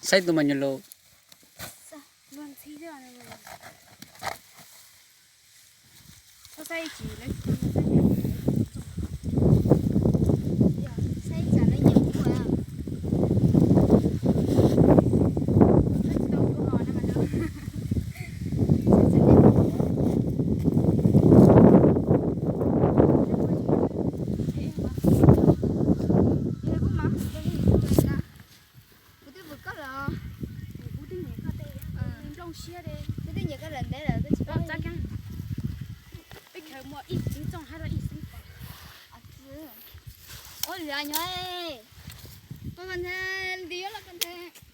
Saib tus mas nyuam lus. Kuv twb vwm koj lawm. Kuv twb nyiam koj lawm ntev lawm, koj tsis paub. Peb khaws muaj ib xeeb txooj hab ib xeeb pos. Ua liam nyob, koj nthe, nti yuav los koj nthe.